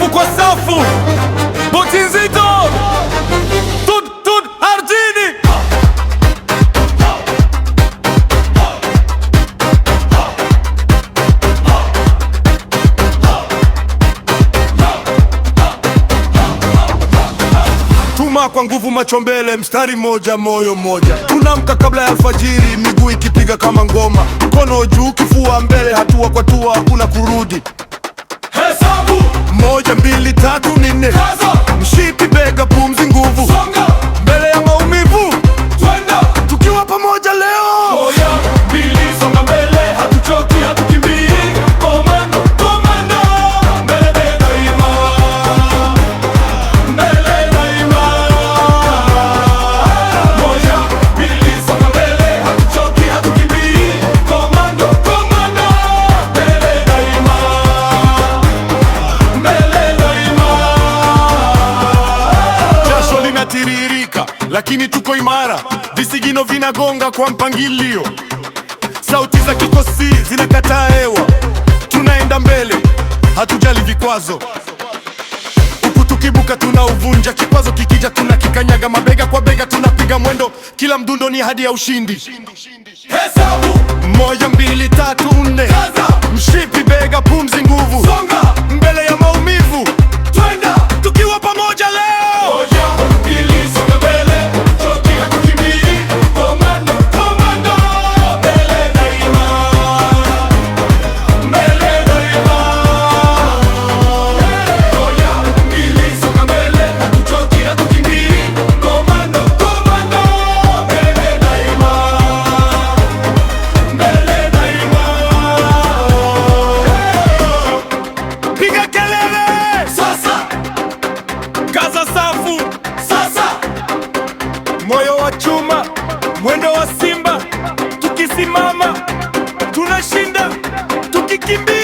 Safu kwa safu, boti nzito, tud tud ardhini. Tuma kwa nguvu, macho mbele, mstari mmoja, moyo mmoja. Tunamka kabla ya alfajiri, miguu ikipiga kama ngoma, mkono juu, kifua mbele, hatua kwa hatua, hakuna kurudi. Hesabu. Moja, mbili, tatu, nne, Kaza. Mshipi, bega, pumzi, nguvu, Songa. Mbele ya maumivu, Twenda. Tukiwa pamoja leo. Moja, mbili, songa mbele, hatuchoki, hatukimbii. Komando, komando, mbele daima, mbele daima. Moja, mbili, songa mbele, hatuchoki, hatukimbii. Komando, komando, mbele daima, mbele daima. Jasho linatiririka, lakini tuko imara. Visigino vinagonga kwa mpangilio, sauti za kikosi zinakataa hewa. Tunaenda mbele, hatujali vikwazo. Huku tukibuka tunauvunja, kikwazo kikija tunakikanyaga, mabega kwa bega tunapiga mwendo, kila mdundo ni ahadi ya ushindi. Hesabu. Moja, mbili, tatu, nne, Kaza. Mshipi, bega, pumzi, nguvu, Songa. Mbele ya maumivu, Twenda. Tukiwa pamoja leo. Moja, mbili, songa mbele, choki hatukimbii. Komando, komando, mbele daima, mbele daima. Moja, mbili, songa mbele, hatuchoki, hatukimbii. Komando, komando, mbele daima, mbele daima. Piga kelele! Sasa, Kaza safu, sasa, moyo wa chuma, mwendo wa simba. Tukisimama tunashinda, tukikimbia